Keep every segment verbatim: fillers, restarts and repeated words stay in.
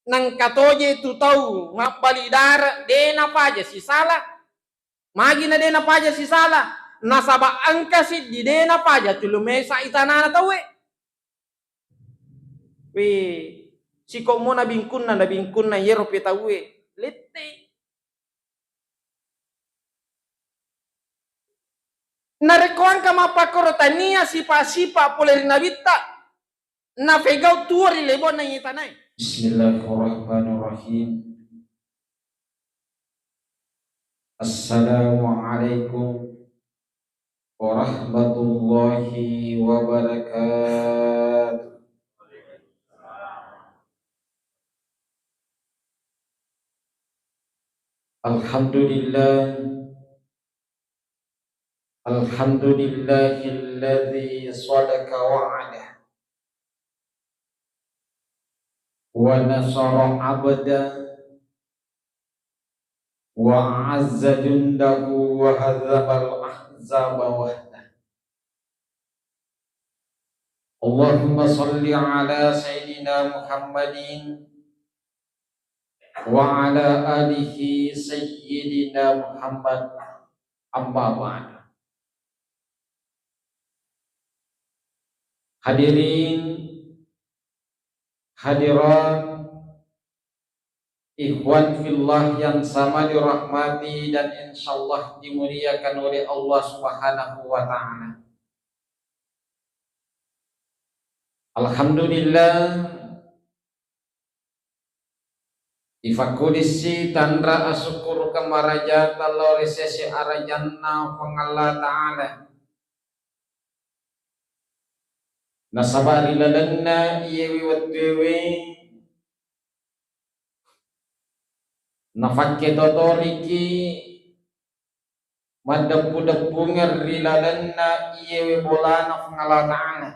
nengka toje tu tau mabbali dare, de napaja sisala. Magi na de napaja sisala? Nasaba engka siddi de napaja tulu mesa itanana tauwe. Wih, sikomo nabingkunna, nabingkunna yero pe tauwe. Lette. Narekko engka mappakkoro tania sipa-sipa pole ri nabitta, nafegau tuo ri lebonna iye tanae. Bismillahirrahmanirrahim. Assalamualaikum warahmatullahi wabarakatuh. Alhamdulillah. Alhamdulillahilladzi shadaqa wa'dah wa nasara 'abdah wa a'azza jundahu wa hazamal ahzaba wahdah. Allahumma shalli ala sayyidina Muhammadin wa ala alihi sayyidina Muhammad, amma ba'du. Hadirin hadirat, ikhwan fillah yang sama dirahmati dan insyaallah dimuliakan oleh Allah Subhanahu wa Ta'ala. Alhamdulillah, ifakkudissi tanra asukkurukeng marajata lao ri sese arajanna Puang Allah Ta'ala. Nasaba ri lalenna iyewe wettuewe nafakketotoriki maddeppu-deppungeng ri lalenna iyewe bolana Puang Allah Ta'ala.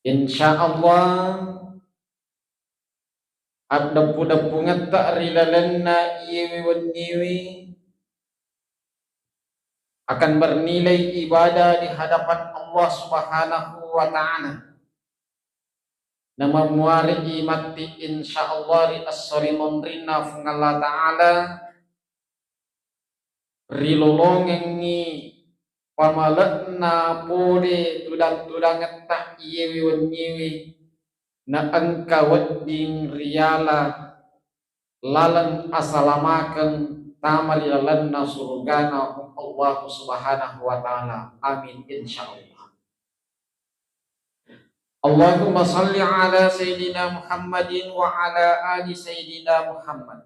Insya Allah, addeppu-deppungetta ri lalenna iyewe wenniwe akan bernilai ibadah di hadapan Allah Subhanahu wa Ta'ala. Namammuare'i matti, insya Allah, ri esso ri monrinna Puang Allah Ta'ala, rilolongengngi pamale'na pole tudang-tudangetta iyewe wenniwe, na engka wedding riala laleng asalamakeng tama ri lalenna surugana Allah Subhanahu wa Ta'ala. Amin, insya Allah. Allahumma salli ala Sayyidina Muhammadin wa ala ali Sayyidina Muhammad.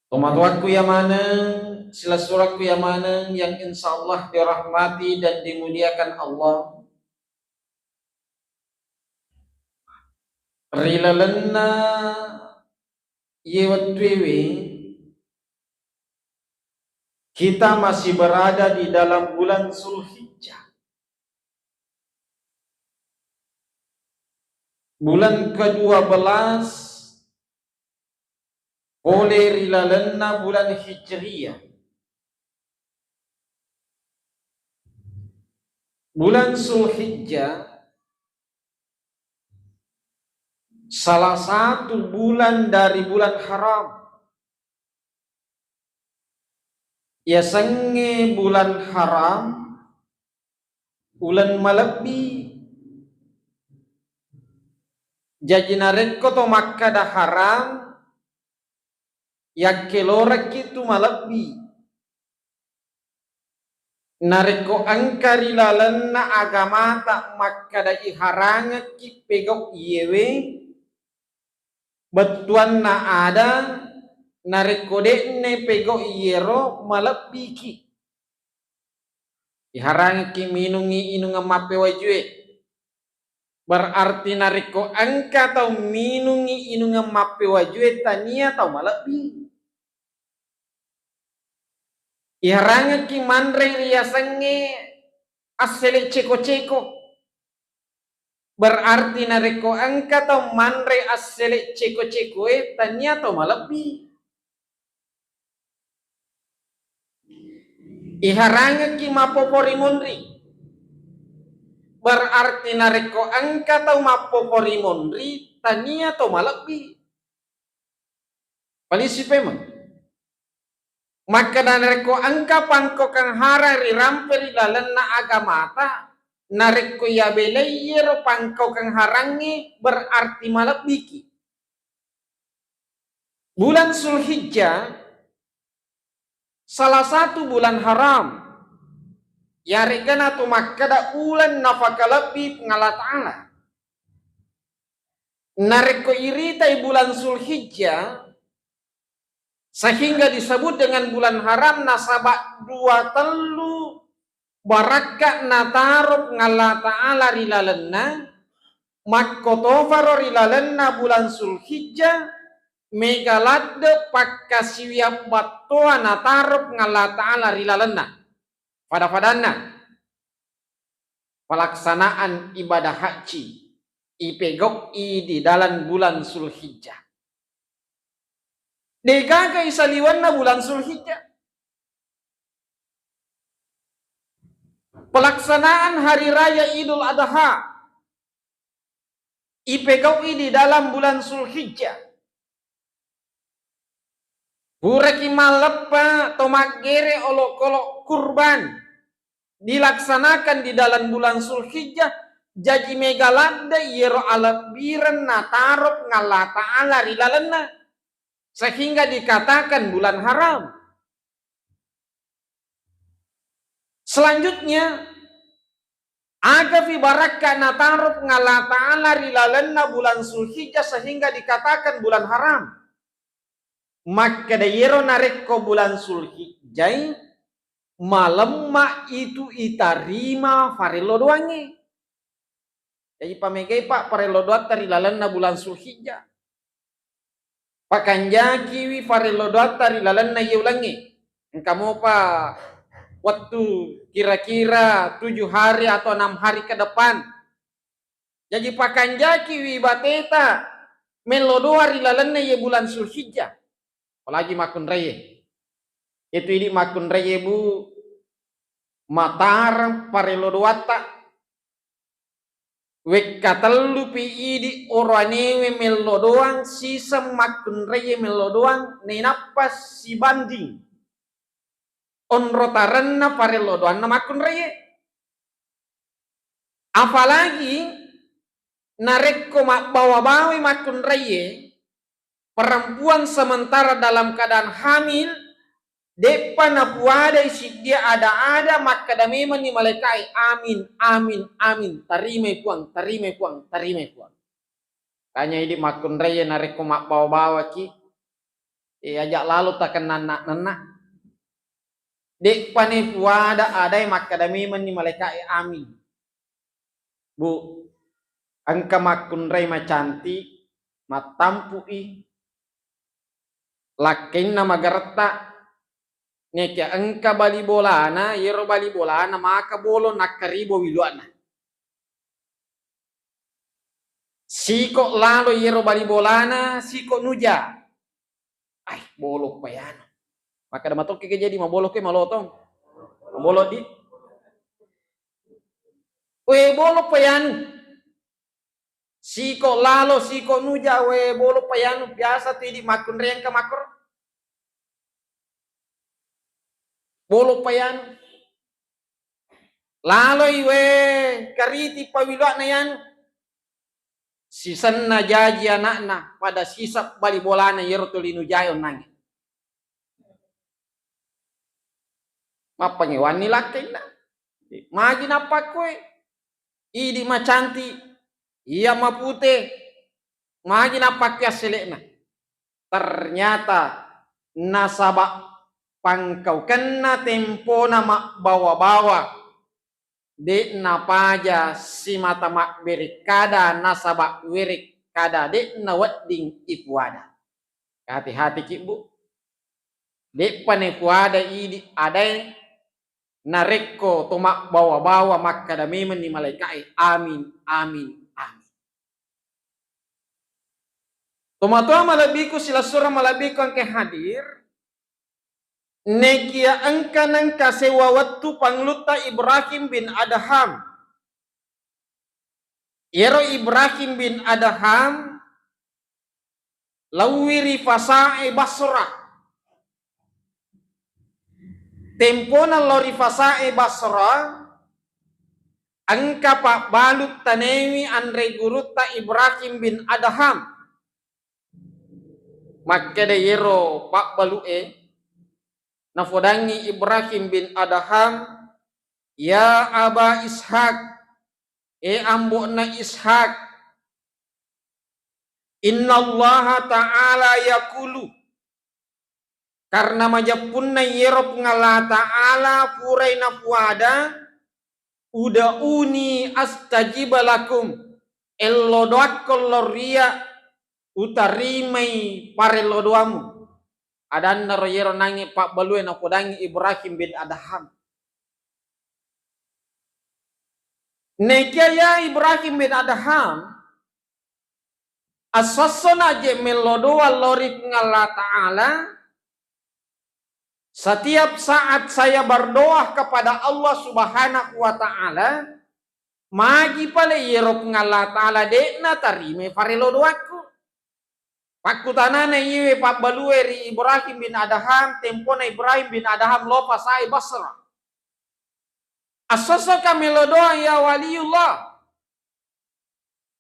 Tomatoakku iya maneng, silessurekku iya maneng yang insya Allah dirahmati dan dimuliakan Allah. Ri lalenna iye wettuewe, kita masih berada di dalam bulan Zulhijjah. Bulan kedua belas pole ri lalenna bulan Hijriyah. Bulan Zulhijjah salah satu bulan dari bulan haram. Yasengnge bulan haram, uleng malebbi. Jaji narekko to makkada haram, yakkelorekki tu malebbi. Narekko engka ri lalenna agamata makkada iharangekki pegau iyewe, bettuanna ada, narekko de'ne pegau iyero, malebbiki. Iharangekki minungngi inungeng mappewajue. Berarti narekko engka tau minungngi inungeng mappewajue, tania tau malebbi. Iharangekki manre riyasengnge assele ceko-ceko. Berarti narekko engka tau manre assele ceko-cekoe, tania tau malebbi. Iharangekki mappopo ri munri. Berarti narekko engka tau mappokori monri, tania to malebbi. Palisi pemeng. Makkeda narekko engka pangkaukeng harang rirampe ri lalenna agamata, narekko yabelai iyero pangkaukeng harangnge, berarti malebbiki. Bulan Zulhijjah salah satu bulan haram, yaregga nato makkeda uleng nafakalebbi Puang Allah Ta'ala. Narekko iritai bulan Zulhijjah, sehingga disebut dengan bulan haram, nasaba dua tellu barakka nataro Puang Allah Ta'ala ri lalenna, makkotofaro ri lalenna bulan Zulhijjah, mega ladde pakkasiwiang battoa nataro Puang Allah Ta'ala ri lalenna. Pada-padanna, pelaksanaan ibadah haji ipegau'i di dalam bulan Zulhijjah. Degaga isaliwenna bulan Zulhijjah. Pelaksanaan hari raya Idul Adha ipegau'i di dalam bulan Zulhijjah. Puraki malleppa to maggere olokolo kurban dilaksanakan di dalam bulan Zulhijjah, jaji mega ladde iyero alebbireng nataro Puang Allah Ta'ala ri lalenna, sehingga dikatakan bulan haram. Selanjutnya, agafi barakka nataro Puang Allah Ta'ala ri lalenna bulan Zulhijjah sehingga dikatakan bulan haram? Makkeda iyero narekko bulan Zulhijjai malemma itu itarima farello doangnge. Jaji pamegai, Pak, farello doatta ri lalenna bulan Zulhijjah. Pakanjakiwi farello doatta ri lalenna iye ulengnge. Engka mopa wettu kira-kira tujuh hari atau enam hari ke depan. Jaji pakanjakiwi bateta mello doa ri lalenna iye bulan Zulhijjah. Apalagi makkunraie. Itu idi makkunraie, Bu, matareng farello doatta. Wekka tellupi idi oroanewe mello doang, siseng makkunraie mello doang, nainappa sibanding onro tarenna farello doanna makkunraie. Apalagi narekko mabbawa-bawai makkunraie, perempuan sementara dalam keadaan hamil, de'pa napuadai siddia ada-ada, makkeda memenni malaika'e, "Amin, amin, amin, tarimai Puang, tarimai Puang, tarimai Puang." Tanya idi makkunraie, narekko mabbawa-bawaki, eh, aja lalo takenna nenna. De'pa nepuada adae, makkeda memenni malaika'e, "Amin." Bu, engka makkunrai macanti, mattampu'i, lakkainna magaretta, nekia engka bali bolana, iyero bali bolana maka bolong nakkaribo wilua'na. Siko lalo iyero bali bolana, siko nuja. Ai, bolong pa yanu. Makkeda matokki ke jadi mabolong ke malotong. Mabolong di. We, bolong pa yanu. Siko lalo, siko nuja, we, bolong pa yanu. Biasa tu idi makkunrai engka makkoro. Bolong pa yanu. Laloi we kariti pawilua'na yanu. Sisenna jaji ana'na, pada siseng bali bolana iyero tuli nujae onnangnge. Mappangewanni lakkainna. Magi nappakkue? Idi macanti, iya mapute. Magi nappakkue assele'na? Ternyata nasaba pangkaukenna tempona mabbawa-bawa, de' napaja simata mabbere kada nasaba were kada de' nawedding ipuada. Hati-hatiki, Bu. De'pa nepuada idi adae narekko to mabbawa-bawa makkeda memenni malaika'e, "Amin, amin, amin." Tomatoa malebbiku, silessureng malebbiku engka hadir, nekia engka nengka sewwa wettu Pangulutta Ibrahim bin Adham, Iyaro Ibrahim bin Adham laowi ri fasae Basra. Tempona lao ri fasae Basra, engka pabbalu tanewi anre gurutta Ibrahim bin Adham. Makkeda iyaro pabbalu'e, nafodangngi Ibrahim bin Adham, "Ya Aba Ishak, e ambo'na Ishak, innallaha ta'ala yaqulu," karena majeppunna iyaro Puang Allah Ta'ala purai napuada, "Ud'uni astajib lakum," ello doakko lo ria utarimai parello doamu. Adannaro iyaro nangnge pabbalue napodangngi Ibrahim bin Adham. Nekia ya Ibrahim bin Adham, assossona je mello doa lo ri Puang Allah Ta'ala, setiap saat saya berdoa kepada Allah Subhanahu wa Ta'ala, magi pale iyaro Puang Allah Ta'ala de'na tarimai parello doakku. Pakkutanana iwe pabbalue ri Ibrahim bin Adham, tempona Ibrahim bin Adham lo fasae Basra. Assossoka melo doa ya Waliullah.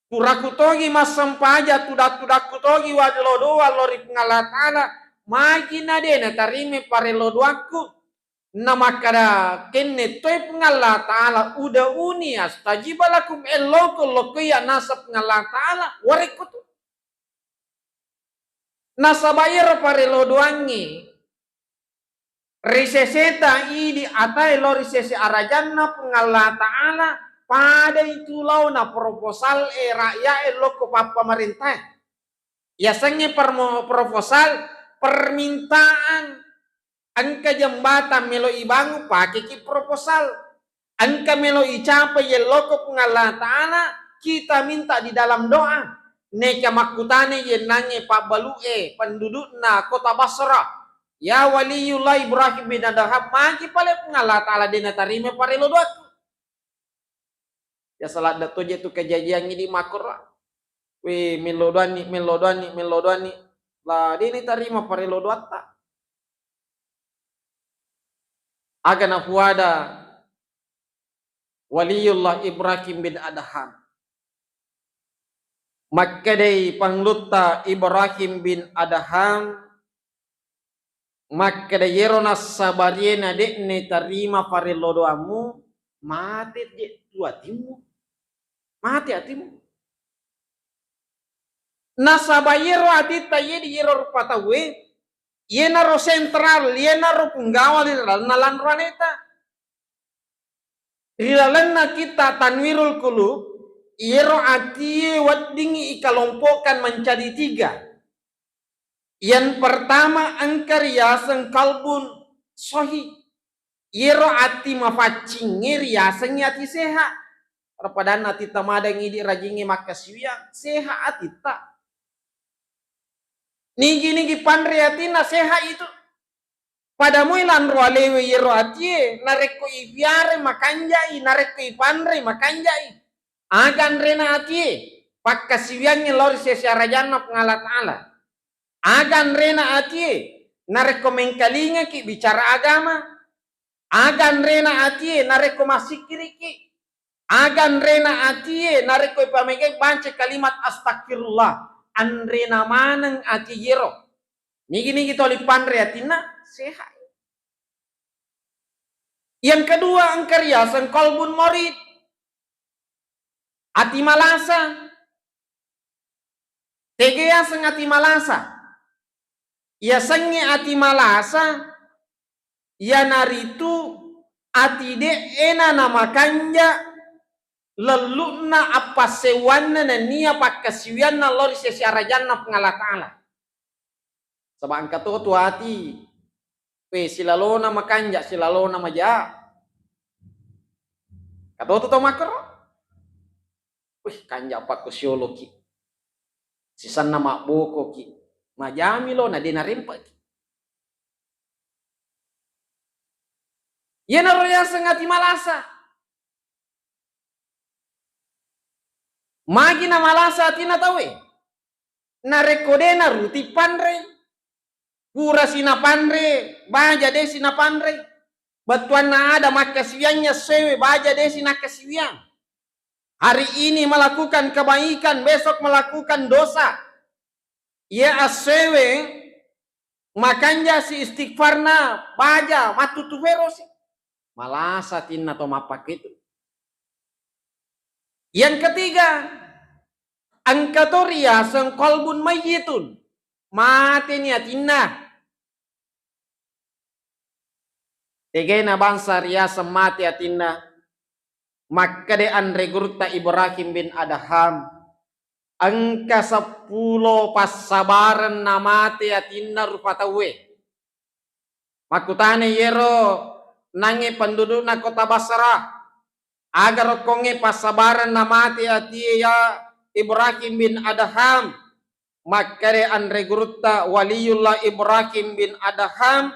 Puraku togi massempajang, tuda-tudakku togi walo doa lo ri Puang Allah Ta'ala, magi na de' natarima parello doakku. Namakkada kenne toi Puang Allah Ta'ala, "Ud'uni astajib lakum," elloko lokkoiya naseng Puang Allah Ta'ala, warekko tu. Nasaba iyaro parello doangnge ri seseta idi atae lao ri sese arajanna Puang Allah Ta'ala, pada itu lao na proposal e rakyat e lokko pappamarentae. Yasengnge permo-, proposal, permintaan. Engka jembatang melo ibangun, pakeki proposal. Engka melo icapai yelloko Puang Allah Ta'ala, kita minta di dalam doa. Neka makkutana yennangnge pabbalu'e pendudukna kota Basra, "Ya Waliullah Ibrahim bin Adham, magi pale Puang Allah Ta'ala de' natarima parello doakku?" Biasa ladde' to je tu kejadian idi makkoro. We, mello doanni, mello doanni, mello doanni. La, de' natarima parello doatta. Aga napuada Waliullah Ibrahim bin Adham. Makkedai panglutta Ibrahim bin Adham, makkeda, "Yero nassabarie na de' natarima parello doammu, mate je tu atimmu. Mate atimmu." Nasaba yero atitta ye di yero rupa tauwe, yenaro sentral, yenaro punggawa ri lalenna lanro aleta. Ri lalenna kitta Tanwirul Qulub, iyero atie weddingngi ikalompokkan menjadi tiga. Yang pertama, engka riaseng qalbun sahih. Iyero ati mafaccingnge riasengngi ati sehat. Pada padanna atitta madang idi rajingnge makkasiwiang, sehat atitta. Nigi-nigi panre atinna sehat itu. Pada moi lanro alewe iyero atie, narekko ipiare makanjai, narekko ipanre makanjai. Aga anrena atie? Pakkasiwiangnge lao ri sese arajanna Puang Allah Ta'ala. Aga anrena atie? Narekko mengkalingaki bicara agama. Aga anrena atie? Narekko massikkiriki. Aga anrena atie? Narekko ipamegai baca kalimat astagfirullah, anrena maneng atie yero. Nigi-nigi toli panre atinna sehat. Yang kedua, engka riaseng qalbun marid. Ati malasa. Tega yaseng ati malasa? Yasengnge ati malasa, iyanaritu ati de'e na namakanja lellu'na appassewwanna nennia pakkasiwianna lao ri sese arajanna Puang Allah Ta'ala. Saba engka to tu ati, pe, silalona makanja, silalona maja. Engka to tu tau makkoro. Wih, kanja pakko sioloki. Sisenna mabbokoki. Majami lo na de' narempaki. Iyanaro yaseng ati malasa. Magi namalasa atinna tauwe? Narekko de' naruti panre, purasi napanre baja, de'si napanre. Bettuanna ada makkasiwiangngi essoewe, baja de'si nakkasiwiang. Hari ini melakukan kebaikan, besok melakukan dosa. Iye essoewe makanjasi istighfarna, baja mattutu ferosi. Malasa atinna to mappakketu. Yang ketiga, engka to riaseng qalbun mayyitun, mateni atinna. Tegena bangsa riaseng mate atinna, makkeda anre gurutta Ibrahim bin Adham, engka seppulo passabareng namate atinna rupa tauwe. Makkutana yero nangnge pendudukna kota Basrah, aga rokkongnge passabareng namate atie ya Ibrahim bin Adham? Makkeda anre gurutta Waliyullah Ibrahim bin Adham,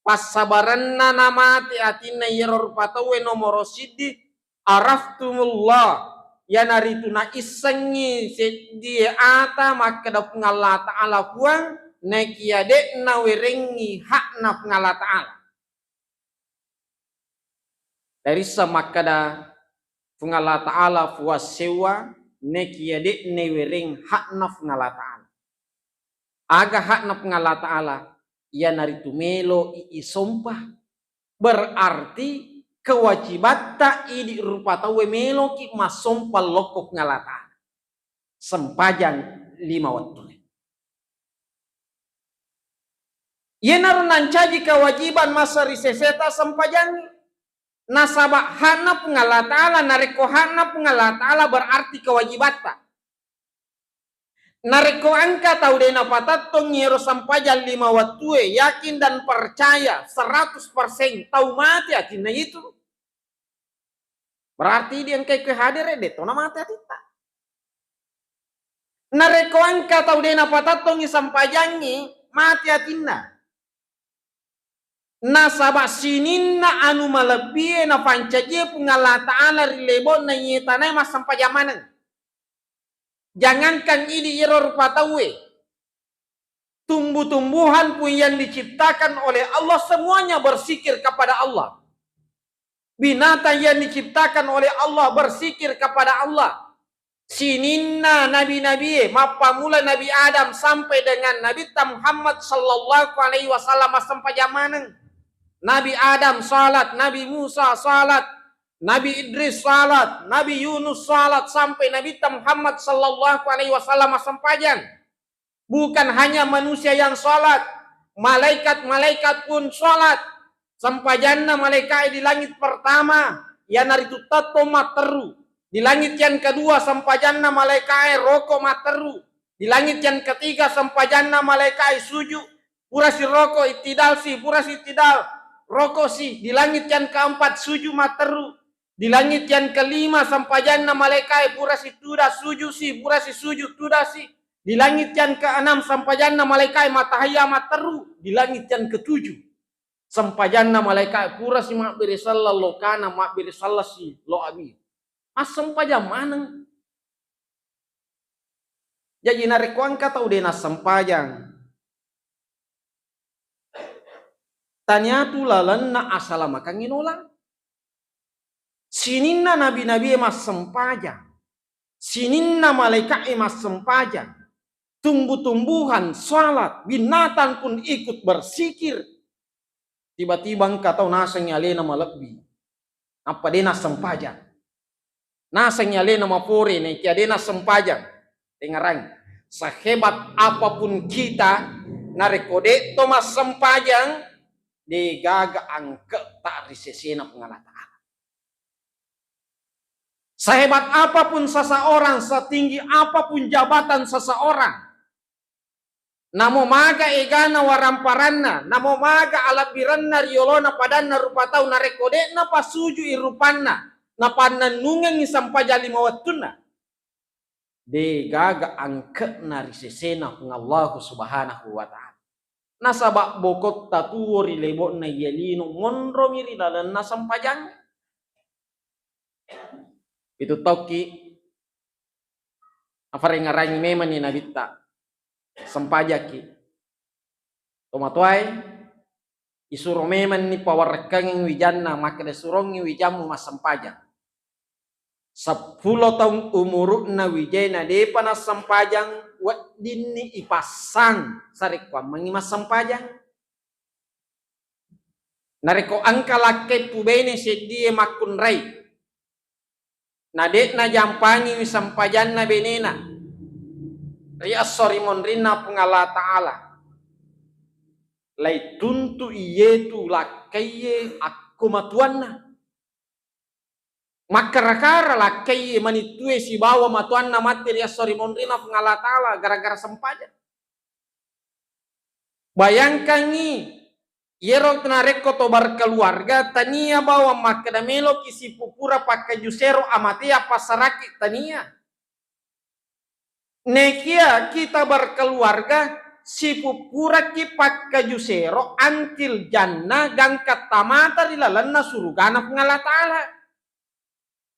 passabarenna namate atinna yero rupa tauwe nomoro siddi, araftumullah, yanaritu naissengngi seddie ata makkeda Puang Allah Ta'ala Puang, naekiya de'na werengngi hakna Puang Allah Ta'ala. Tarisseng makkeda Puang Allah Ta'ala Puang sewwa, nekiya de'ne wereng hakna Puang Allah Ta'ala. Aga hakna Puang Allah Ta'ala? Iyanaritu melo i isompa. Berarti kewajibatta idi rupa tauwe meloki massompa lokko Puang Allah Ta'ala. Sempajang lima wettu. Iyanaro nancaji kewajiban masa ri seseta sempajangnge. Nasaba hakna Puang Allah Ta'ala, narekko hakna Puang Allah Ta'ala berarti kewajibatta. Narekko engka tau de napatettongngi ero sempajang lima wettue, yakin dan percaya seratus persen tau mate atinna itu. Berarti idi engka ikkoe hadere, de to namate atitta. Narekko engka tau de napatettongngi sempajangngi, mate atinna. Nasaba sininna anu malebbie napancajie Puang Allah Ta'ala ri lebo'na iye tanae massempajang maneng. Jangankan idi iyaro rupa tauwe, tumbuh-tumbuhan pun yang diciptakan oleh Allah semuanya berzikir kepada Allah. Binatang yang diciptakan oleh Allah berzikir kepada Allah. Sininna nabi-nabie, mappamula Nabi Adam sampai dengan Nabitta Muhammad sallallahu alaihi wasallam massempajang maneng. Nabi Adam salat, Nabi Musa salat, Nabi Idris salat, Nabi Yunus salat, sampai Nabitta Muhammad sallallahu alaihi wasallam massempajang. Bukan hanya manusia yang salat, malaikat-malaikat pun salat. Sempajanna malaikae di langit pertama, iyanaritu tettong matteru. Di langit yang kedua, sempajanna malaikae roko matteru. Di langit yang ketiga, sempajanna malaikae suju, purasi roko, ittidal si, purasi ittidal, roko si. Di langit yang keempat, suju matteru. Di langit yang kelima, sempajanna malaikae purasi tuda, suju si, purasi suju, tuda si. Di langit yang keenam, sempajanna malaikae matahaya matteru. Di langit yang ketujuh, sempajanna malaikae purasi mabbere sella lokana, mabbere sella si lo abi. Massempajang maneng. Jaji narekko engka tau de nassempajang, taniatu lalenna asalamakengnge nolang. Sininna nabi-nabie massempajang, sininna malaika'e massempajang, tumbuh-tumbuhan salat, binatang pun ikut bersikir. Tiba-tiba engka tau nasengngi alena malebbi, nappa de nassempajang. Nasengngi alena mapore, naikia de nassempajang. Dengarang, sehebat apapun kita, narekko de to massempajang, de gaga angke'ta ri sesena Puang Allah Ta'ala. Sehebat apapun seseorang, setinggi apapun jabatan seseorang, namo maga egana waramparanna, namo maga alabbirenna ri yolona padanna rupa tau, narekko de'na pasujui rupanna, napannennungengngi sempajang lima wettunna, de gaga angke'na ri sesena Puang Allahu Subhanahu wa Ta'ala. Nasaba bokotta tuwo ri lebo'na iya lino monromi ri lalenna sempajang. Pitu tokki, Nafarengngerangngi memenni Nabitta, sempajaki. Tomatoae, isuro memenni pawarekkangeng wijanna, makkeda, "Surongngi wijammu massempajang." Seppulo taung umuru'na wijae na depa nassempajang, weddinni ipassang sarekkuammengngi massempajang. Narekko engka lakkai pubene seddie makkunrai, na de'na jampangiwi sempajanna benena ri esso ri monrinna Puang Allah Ta'ala, laituntu iyetu lakkaiye akko matuanna. Makkara-kara lakkaiye manittue sibawa matuanna matti ri esso ri monrinna Puang Allah Ta'ala gara-gara sempajang. Bayangkangngi, iyero narekko to berkeluarga, tania bawang makkeda meloki sipupura pakkaju sero amatea passaraki, tania. Nekia kita berkeluarga, sipupuraki pakkaju sero, until jannah, gangka tamata ri lalenna surugana Puang Allah Ta'ala.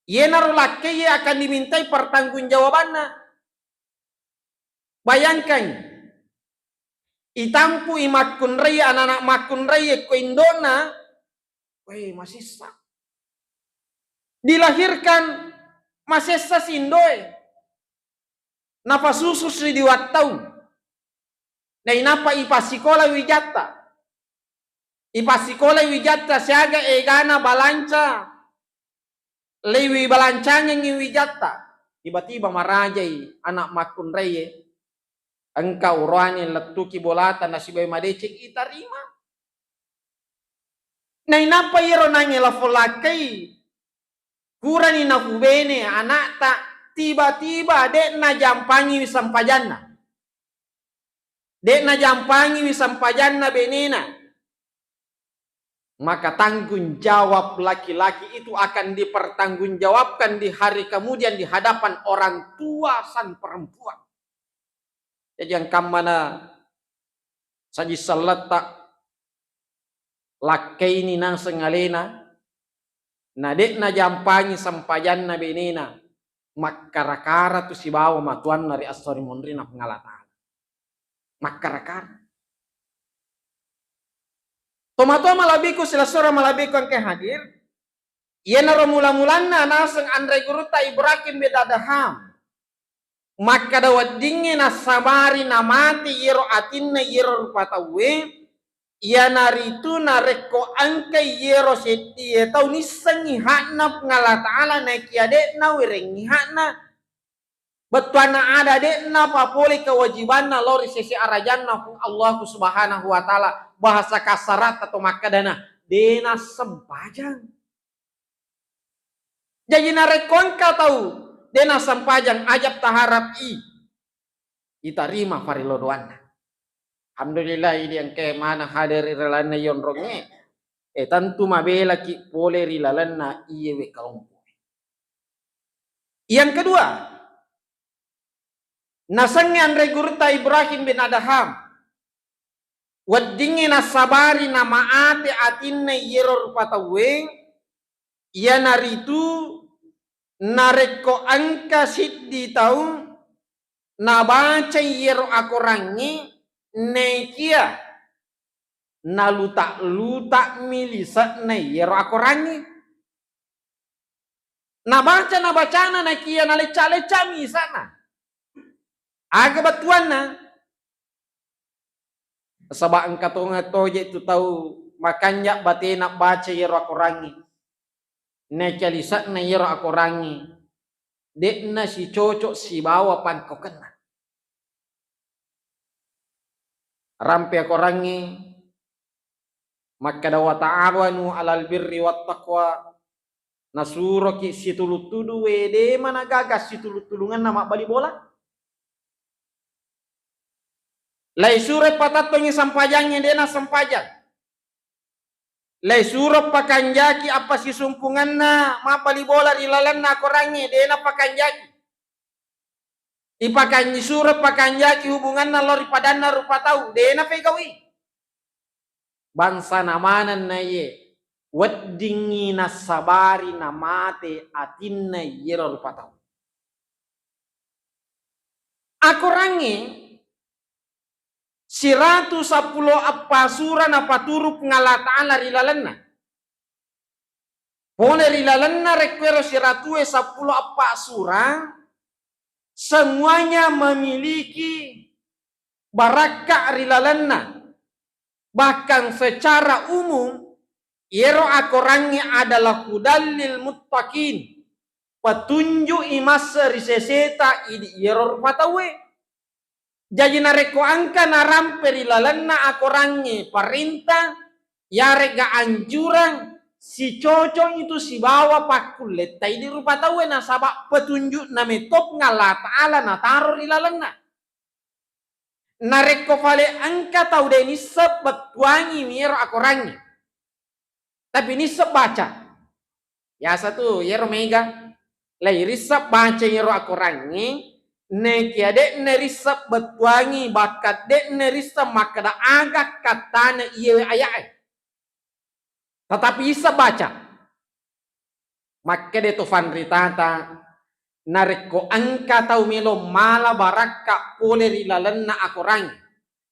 Iyenaro lakkaiye akan dimintai pertanggungjawabanna. Bayangkan, itampu'i makkunrai, anak-anak makkunrai ko indona, weh, masessa. Dilahirkan, masessa si indoe. Napasusu si dua taung. Nainappa ipassikola wijatta. Ipassikola wijatta siaga egana balanca, leiwi balancangengngi wijatta. Tiba-tiba marajai anak makkunraie. Engka uroane lettuki bolata nasibai madeceng, itarima. Nainappa iyero nangnge lafo lakkai, purani nafubene anakta, tiba-tiba de'na jampangiwi sempajanna. De'na jampangiwi sempajanna benena. Maka tanggung jawab laki-laki itu akan dipertanggungjawabkan di hari kemudian di hadapan orang tua sang perempuan. Jaji engkammana saji selletta lakkaini naseng alena, na de'na jampangi sempajanna benena, makkara-kara tu sibawa matuanna ri esso ri monrinna Puang Allah Ta'ala. Makkara-kara. Tomatoa malebbiku, silessureng malebbiku engkae hadir, iyanaro mula-mulanna naseng anre gurutta Ibrahim bin Adham. Makkeda weddingnge nassabari namate iyero atinna iyero rupa tauwe, iyanaritu narekko engkai iyero seddie tau nissengngi hakna Puang Allah Ta'ala, naekiya de'na werengngi hakna, bettuanna ada de'na papole kewajibanna lao ri sese arajanna Puang Allahu Subhanahu wa Ta'ala. Bahasa kasaratta to makkedana, de nassempajang. Jaji narekko engka tau de nassempajang, ajab taharap i itarima farello doanna. Alhamdulillah, idi engkae maneng hadir ri lalenna yonrongnge, e, tentu mabelaki pole ri lalenna iyewe kalompo. Yang kedua, nasengnge anre gurutta Ibrahim bin Adham, weddingnge nassabari namaate atinna iyero rupa tauwe, iyanaritu narekko engka siddi tau nabacai iyero akorangnge, naekiya naluta-luta'mi lise'na iyero akorangnge. Nabaca, nabacana, naekiya nalecca-leccami lise'na. Aga bettuanna? Saba engka tongeng toje tu tau makanja batena baca iyero akorangnge. Naekiya lise'na iyero akorangnge de'na sicocok sibawa pangkokenna. Rampe akorangnge makkeda, "Wa ta'awanu 'alal birri wat taqwa." Nasuroki situlu-tulu, we, de managaga situlu-tulungenna mabbali bola. Laisuro patattongi sempajangnge, de nassempajang. Laisuro pakanjaki appasisumpungenna mabbali bola ri lalenna akorangnge, de napakanjaki. Ipakanji suro pakanjaki hubunganna lao ri padanna rupa tau, de napegau'i. Bangsana manenna iye, weddingngi nassabari namate atinna iyero rupa tau. Akorangnge siratu seppulo eppa sura napaturung Allah Ta'ala ri lalenna. Pole ri lalenna rekkuero siratue seppulo eppa sura, semuanya memiliki barakka ri lalenna. Bahkan secara umum, iyero akorangnge adalah hudallil muttaqin, petunjuk i masse ri seseta idi iyero rupa tauwe. Jaji narekko engka narampe ri lalenna akorangnge parenta, yarega anjurang, sicocok itu sibawa pakkulletta idi rupa tauwe, nasaba petunjukna metopnga Allah Ta'ala nataro ri lalenna. Narekko fale engka tau de nisseng bettuangi miero akorangnge, tapi nisseng baca. Biasa tu, iyero mega, lai risseng baca iyero akorangnge, nekia de'na risseng bettuangi, bahkan de'na risseng makkeda aga kattana iyewe aya'e. Tetapi isseng baca. Makkeda to fanritata, narekko engka tau melo mala barakka pole ri lalenna akorangnge,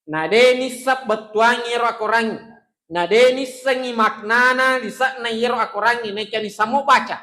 na de nisseng bettuangi iyero akorangnge, na de nissengi maknana lise'na iyero akorangnge, nekia nisamo baca.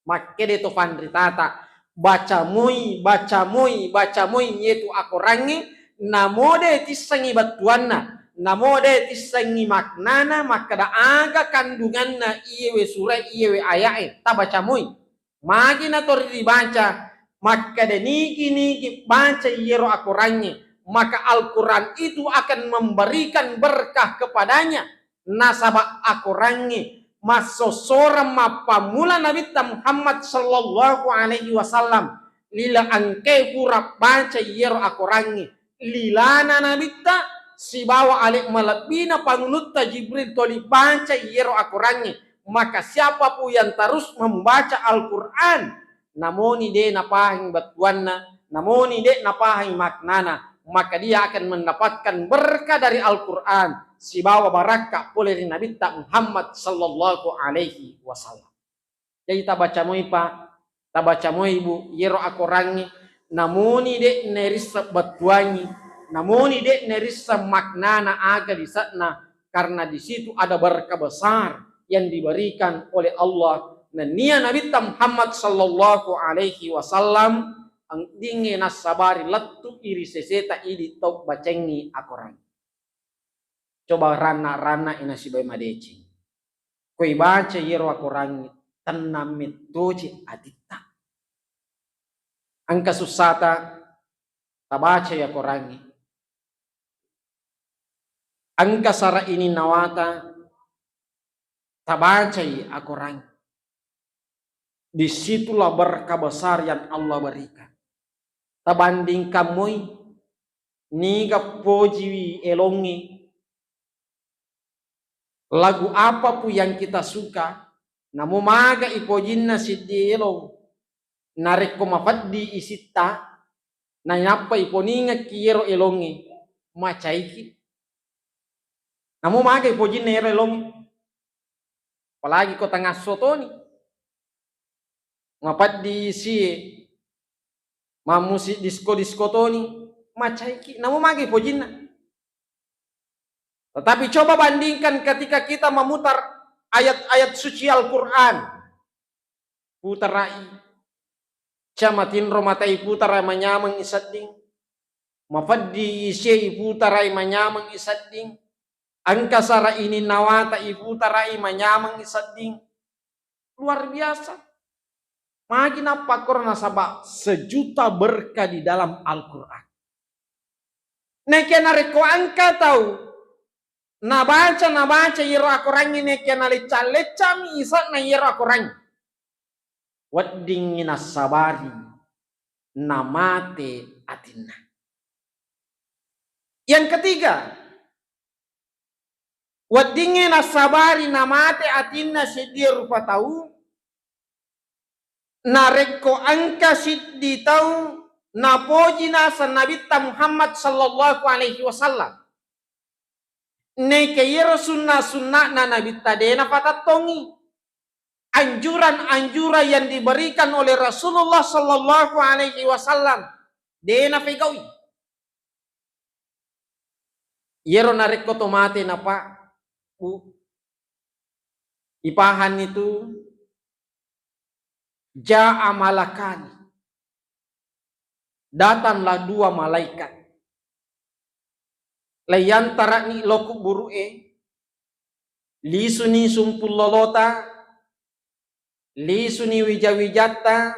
Makkeda to fanritata, baca moi, baca moi, baca moi iyetu akorangnge, namo de tissengi bettuanna, namo de tissengi maknana, makkeda aga kandunganna iyewe sura, iyewe aya'e, tabaca moi. Magi natori ribaca, makkeda nigi-nigi baca iyero akorangnge, maka Al-Quran itu akan memberikan berkah kepadanya. Nasaba akorangnge massossoreng mappammula Nabitta Muhammad sallallahu alaihi wasallam, lila engkae huruf baca iyero akorangnge, lilana Nabitta sibawa ale malebbina pangulutta Jibril toli baca iyero akorangnge, maka siapapun yang terus membaca Al-Quran, namoni de napahang bettuanna, namoni de napahang maknana, maka dia akan mendapatkan berkah dari Al-Quran sibawa barakka pole ri Nabitta Muhammad sallallahu alaihi wasallam. Jadi tabaca moi, Pak, tabaca moi, Bu, iyero akorangnge, namoni de nerisseng bettuangi, namoni de nerisseng maknana aga lise'na, karena di situ ada berkah besar yang diberikan oleh Allah. Nennia Nabitta Muhammad sallallahu alaihi wasallam engdingnge nassabari lettu iri seseta idi tau bacengngi akorang. Coba ranna-ranna ina sibawa madeceng. Koi baca iyero akorangnge, tennang mettoci atitta. Engka sussata, tabacai akorangnge. Engka sara ini nawata, tabacai akorangnge. Disitulah berkah besar yang Allah berikan. Tabandingkan moi, niga pojiwi elongnge, lagu apapun yang kita suka, namo maga ipojinna siddi elong, narekko mapeddi isitta, nainappa iponingekki iyero elongnge, macaiki. Namo maga ipojinna iyero elongnge. Apalagi ko tangasso toni. Mapeddi isie, mammusik disko-disko toni, macaiki. Namo maga ipojinna. Tetapi coba bandingkan ketika kita memutar ayat-ayat suci Al-Quran. Putarai. Camatinro mata iputarai manyameng isedding. Mapeddi isie iputarai manyameng isedding. Engka sara ini nawata iputarai manyameng isedding. Luar biasa. Magi nappakkoro nasaba sejuta berkah di dalam Al-Quran. Nekia narekko engka tau nabaca, nabaca iyero akorangnge, nekia nalecca-leccami ise'na iyero akorangnge, weddingngi nassabari namate atinna. Yang ketiga, weddingnge nassabari namate atinna seddie rupa tau, narekko engka siddi tau napoji naseng Nabitta Muhammad sallallahu alaihi wasallam. Neke iyero sunna-sunna'na Nabitta de napatettongi. Anjuran-anjuran yang diberikan oleh Rasulullah sallallahu alaihi wasallam de' nafegaui. Iyaro narekko to mate napa, Bu, ipahanni tu, ja'a malakani, datanglah dua malaikat. Laiyantara'ni lo kuburu'e, lisuni sumpung lolota, lisuni wija-wijatta,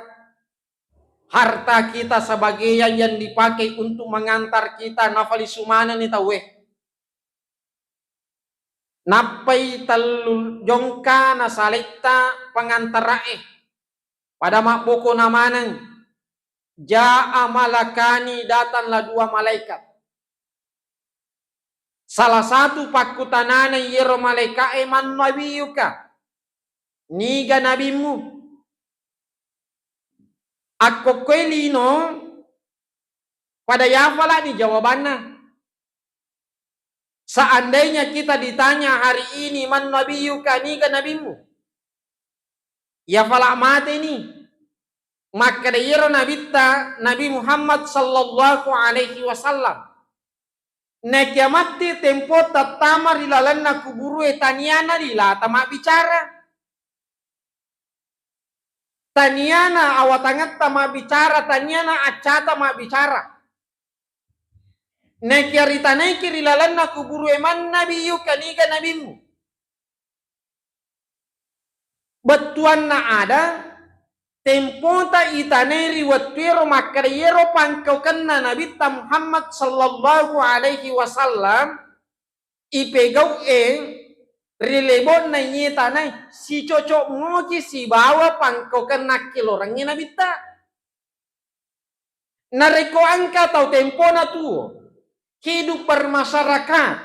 harta kita sebagian yang dipakai untuk mengantar kita, nafalisu manenni tauwe. Nappai tellu jongka nasaletta pangantara'e. Pada mabbokona maneng, ja'a malakani, datanglah dua malaikat. Salah satu pakkutanana iyaro malaika'e, "Man nabiyyuka?" Niga nabimmu? Akkokkoe lino, pada yafala'ni jawabanna. Seandainya kita ditanya hari ini, "Man nabiyyuka?" Niga nabimmu? Yafala' mateni. Makkeda iyaro nabitta, Nabi Muhammad sallallahu alaihi wasallam. Nakiya matti tempo tattama ri lalenna kuburue, taniana lilata mabbicara. Taniana awatangetta mabbicara, taniana accata mabbicara. Nakiya ritanaiki ri lalenna kuburue, "Man nabiyyuka?" Niga nabimmu? Bettuanna ada, tempota itanai ri wettuero makkeda iyero pangkaukenna Nabitta Muhammad sallallahu alaihi wasallam, ipegau'e ri lebonna iye tanae, sicocok moki sibawa pangkaukenna akkelorengnge Nabitta. Narekko engka tau tempona tuo, hidup bermasyarakat,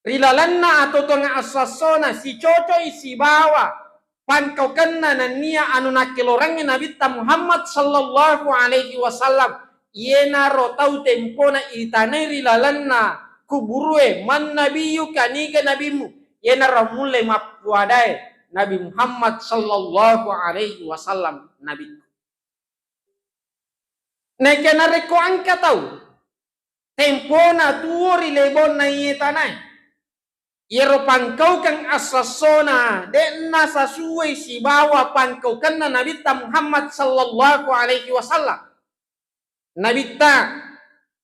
ri lalenna atuo-tuongeng assassona sicocoi sibawa pangkaukenna nennia anu nakkelorengnge Nabitta Muhammad sallallahu alaihi wasallam, iyenaro tau tempona itanai ri lalenna kuburue, "Man nabiyyuka?" Niga nabimmu? Iyenaro mulle mappuadae, "Nabi Muhammad sallallahu alaihi wasallam nabikku." Naekia narekko engka tau tempona tuo ri lebonna iye tanae, iyero pangkaukeng assassona de'na sasuai sibawa pangkaukenna Nabitta Muhammad sallallahu alaihi wasallam. Nabitta,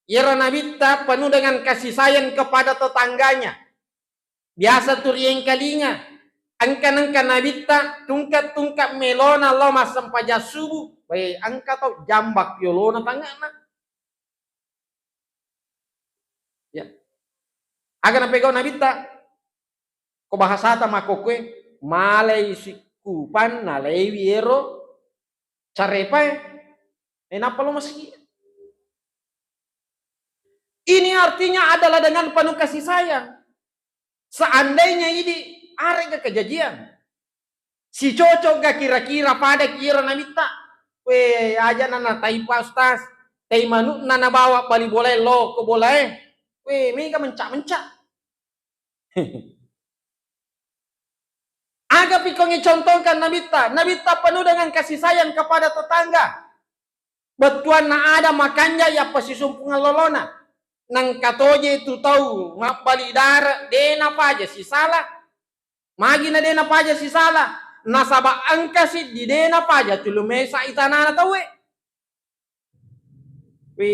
iyero Nabitta penuh dengan kasih sayang kepada tetangganya. Biasa tu riengkalinga, engka nengka Nabitta tungka-tungka melona lao massempajang subuh, we, engka tau jambak yolona tange'na. Ya. Aga napegau Nabitta? Ko bahasata makkokkoe, malai sikkupan nalaiwi ero carepae, e, nappa lo masigi. Ini artinya adalah dengan penuh kasih sayang. Seandainya idi arega kejadian, sicocok ga kira-kira pada ki ero Nabitta? We, aja nana tai pa Ustaz, tai manukna nabawa bali bolae lo ko bolae. We, mega mencak-mencak. Aga pikongi contohkan Nabitta? Nabitta penuh dengan kasih sayang kepada tetangga. Bettuanna ada makanja yappa sisumpungeng lolona. Nengka toje tu tau mabbali dare, de napaja sisala. Magi na de napaja sisala? Nasaba engka siddi de napaja tulu mesa itanana tauwe. We,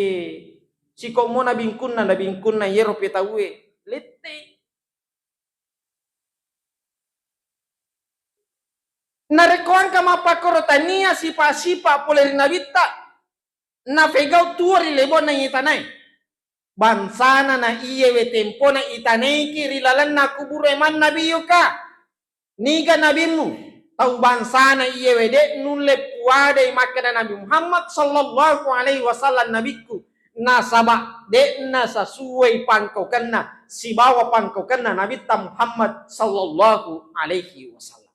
siko'mo nabingkunna, nabingkunna yero petauwe, lette. Narekko engka mappakkoro tania sipa-sipa pole ri Nabitta, napegau tuo ri lebonna iye tanae. Bangsana na iyewe tempona itanaiki ri lalenna kuburu e, man nabiyyuka? Niga nabimmu? Tau bangsana iyewe de nulle puadai makkeda Nabi Muhammad sallallahu alaihi wasallam nabikku, nasaba de'na sasuai pangkaukenna sibawa pangkaukenna Nabitta Muhammad sallallahu alaihi wasallam.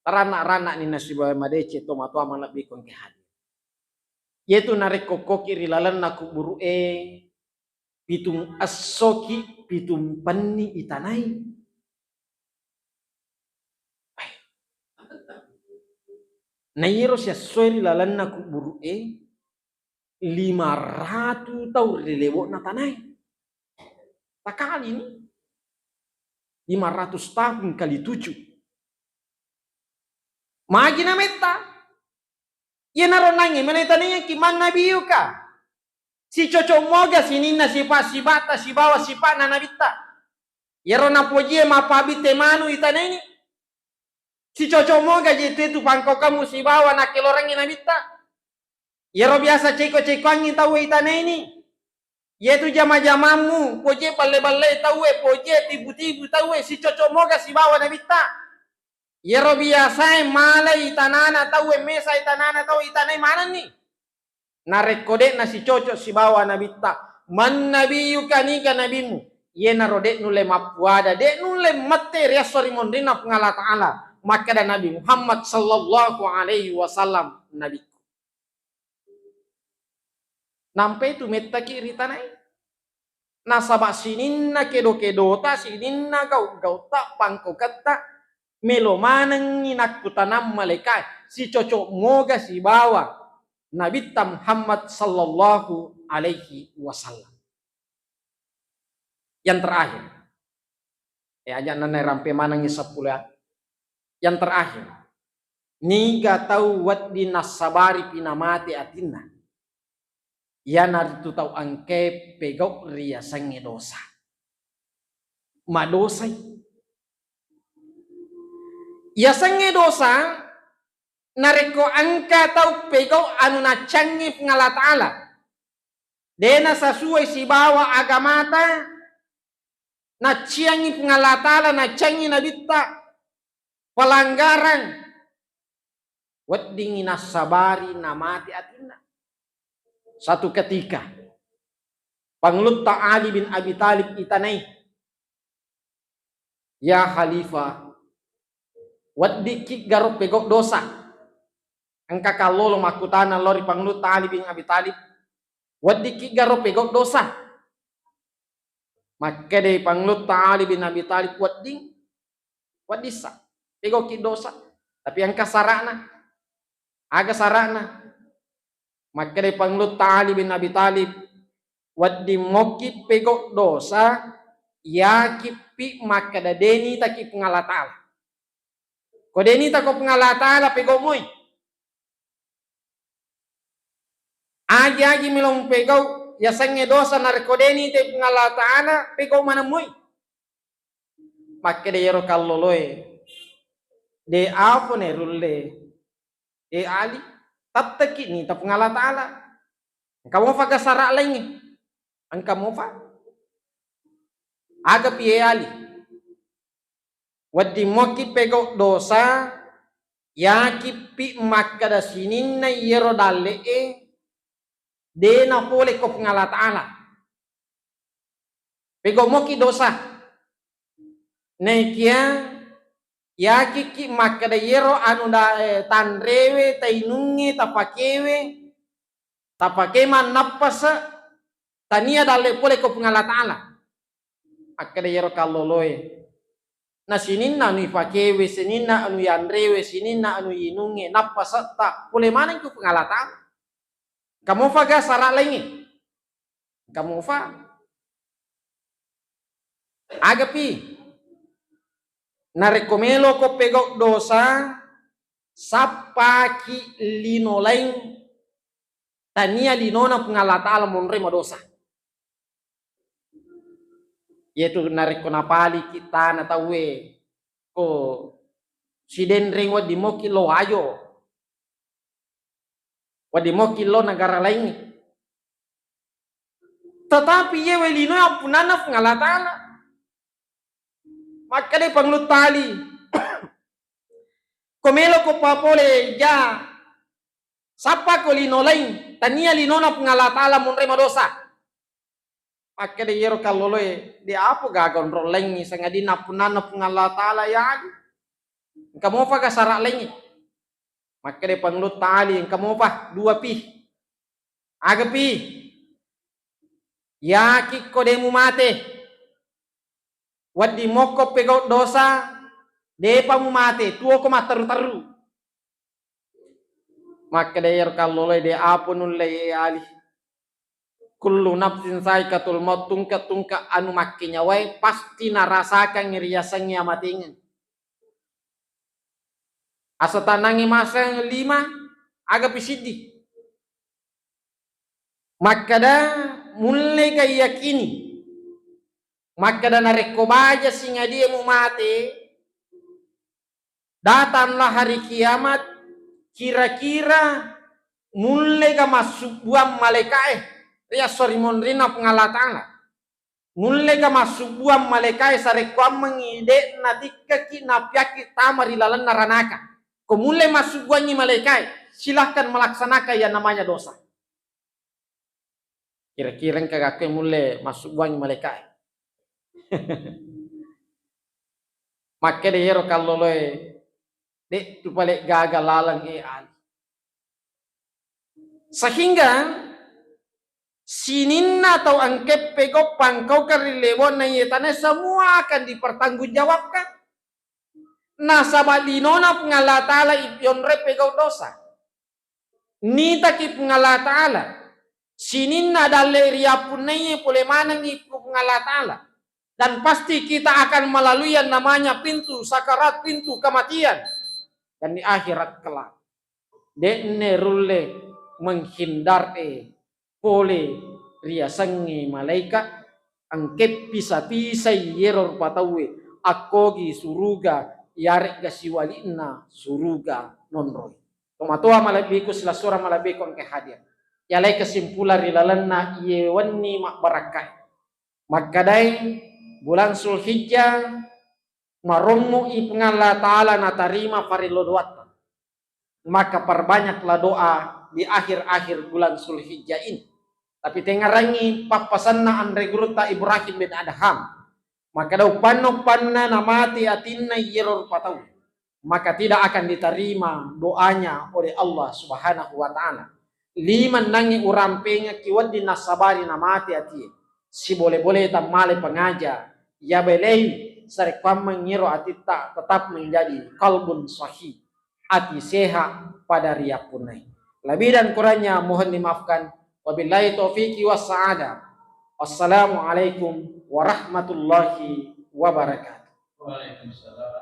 Taranna-ranna ni nasibawa madeceng tomatoa malebbiku engke hadir. Iyetu narekko koki ri lalenna kuburu'e, pitung essoki, pitung penni itanai. Na iyero siessoe ri lalenna kuburu'e, lima ratu taung ri lebo'na tanae. Takalini. Lima ratus tahun kali tujuh. Magi nametta? Iyanaro nangnge melo itanaiaki, "Man nabiyyuka?" Sicocok moga sininna sipa-, sipa'ta sibawa sipa'na nabitta. Iyaro napojie mappabbitte manu itanaini. Sicocok moga je tu, tu pangkaukemmu sibawa nakkelorengngi nabitta. Iyaro biasa ceko-cekoangngi tauwe itanaini. Iyetu jama-jamammu, pojie balle-balle tauwe, pojie tibu-tibu tauwe, sicocok moga sibawa nabitta. Iyaro biasae malai tanana tauwe, mesai tanana tauwe, itanai manenni. Narekko de'na sicocok sibawa nabitta, "Man nabiyyuka?" Niga nabimmu? Iyanaro de' nulle mappuada, de' nulle mette ri esso ri monrinna Puang Allah Ta'ala. Makkeda Nabi Muhammad sallallahu alaihi wasallam, "Nabikku." Nampai tu mettaki ri tanae. Nasaba sininna kedo-kedota, sininna gau-gautta, pangkauketta, melo manengngi nakkutanang malaikae, sicocok moga sibawa Nabitta Muhammad sallallahu alaihi wasallam. Yang terakhir, eh, aja' nanna rampe manengngi seppulo ya. Yang terakhir, niga tau wedding nassabaripi namate atinna? Iyanaritu tau engkae pegau ri yasengnge dosa. Madosai. Yasengnge dosa, narekko engka tau pegau anu naccangngi Puang Allah Ta'ala, de' nasasuai sibawa agamata, nacciangngi Puang Allah Ta'ala, nacciangngi nabitta, pelanggaran, weddingngi nassabari namate atinna. Satu ketika, Pangulutta Ali bin Abi Thalib itanai, "Ya Khalifah, weddikki garo pegau dosa?" Engka kallolo makkutana lao ri Pangulutta Ali bin Abi Thalib, "Weddikki garo pegau dosa?" Makkedai Pangulutta Ali bin Abi Thalib, "Wedding, weddissa, pegauki dosa. Tapi engka sara'na." "Aga sara'na?" Makkedai Pangulutta Ali bin Abi Thalib, "Wedding mokki pegau dosa, yakippi makkeda de' nitaki Puang Allah Ta'ala. Ko de' nitako Puang Allah Ta'ala, pegau moi. Agi-agi melo mupegau yasengnge dosa, narekko de' nitai Puang Allah Ta'ala, pegau maneng moi." Makkeda iyaro kalloloe, "De' apa nerulle, e Ali, tatteki nita Puang Allah Ta'ala. Engka mofa ga sara' laingnge? Engka mofa? Agapi, e Ali?" "Wedding mokki pegau dosa, yakippi makkeda sininna iyaro dalle'e de' napole ko Puang Allah Ta'ala. Pegau mokki dosa. Naikia yakikki makkeda iyaro anu da-, eh, tanrewe, tainungnge, tapakewe, tapake mannappase, tania dalle pole ko Puang Allah Ta'ala." Akkeda iyaro kalloloe, "Na sininna anu ipakewe, sininna anu yanrewe, sininna anu inungnge, nappasetta, pole maneng ko Puang Allah Ta'ala. Engka mofa ga sara' laingnge? Engka mofa? Agapi, narekko meloko pegau dosa, sappaki lino laing, tania linona Puang Allah Ta'ala monroi madosa." Iyatu narekko napaliki tana tauwe, ko Sidenreng, wedding mokki lo Wajo, wedding mokki lo negara laingnge. Tetapi iyewe linoe appunnanna Puang Allah Ta'ala. Makkedai Pangulutta Ali, "Ko meloko papole ja, sappako lino laing, tania linona Puang Allah Ta'ala monroi madosa." Makkeda iyaro kalloloe, "De' apa gaga onrong laingngi, sangadinna appunnanna Puang Allah Ta'ala ya Ali. Engka mofa ga sara' laingngi?" Makkeda Pangulutta Ali, "Engka mofa, dua pi. Aga pi? Yakikko de' mumate. Wedding mokko pegau dosa, de'pa mumate, tuoko matteru-teru." Makkeda iyaro kalloloe, "De' apa nulle, e Ali. Kullu nafsin zaikatul maut, tungke-tungke anu makkenyawae pasti narasakang riasengnge amatengeng. Asa tanangngi maseng lima, aga pisiddi. Makkada, mullega yakini. Makkada, narekko baja singadie mumate, datanglah hari kiamat, kira-kira mullega massubbuang malaikae ri esso ri monrinna Puang Allah Ta'ala. Mullega massubbuang malaikae sarekkuammengngi de' natikkaki napiakki tama ri lalenna ranaka. Ko mulle massubbuangngi malaikae, silahkan melaksanakan yang namanya dosa. Kira-kira engka gakko mulle massubbuangngi malaikae. Makkeda iyaro kalloloe, de' tu pale gaga laleng e Ali. Sehingga sininna tau engke pegau pangkaukeng ri lebo'na iye tanae semua akan dipertanggungjawabkan. Nasaba linona Puang Allah Ta'ala ipionroi pegau dosa. Nitaki Puang Allah Ta'ala. Sininna dalle riappunnaiye pole manengngi Puang Allah Ta'ala. Dan pasti kita akan melalui yang namanya pintu sakarat, pintu kematian. Dan di akhirat kelak. De'ne rulle menghindar e pole riasengnge malaika, engke pisa-pisai yero rupa tauwe akkogi suruga, yaregga siwali'na suruga nonroi. Tomatoa malebbiku, silessureng malebbiku engke hadir. Yalai kesimpulan ri lalenna iye wenni mabbarakkae. Makkadai, bulan Zulhijjah marommo i Puang Allah Ta'ala natarima farello doatta. Maka perbanyaklah doa di akhir-akhir bulan Zulhijjah ini. Tapi tengngerangngi pappasenna anre gurutta Ibrahim bin Adham. Makkada, uppanna-uppanna namate atinna iyero rupa tau, maka tidak akan diterima doanya oleh Allah Subhanahu wa Ta'ala. Limennangngi urampengekki wedding nassabari namate atie. Sibole-bole tammale pengaja, ya belei sarekkuammeng iro atitta tetap menjadi qalbun sahih, ati sehat pada riappunnai. Lebih dan kurangnya mohon dimaafkan. Wabillahi taufiqi wassa'adah. Wassalamualaikum warahmatullahi wabarakatuh. Waalaikumsalam.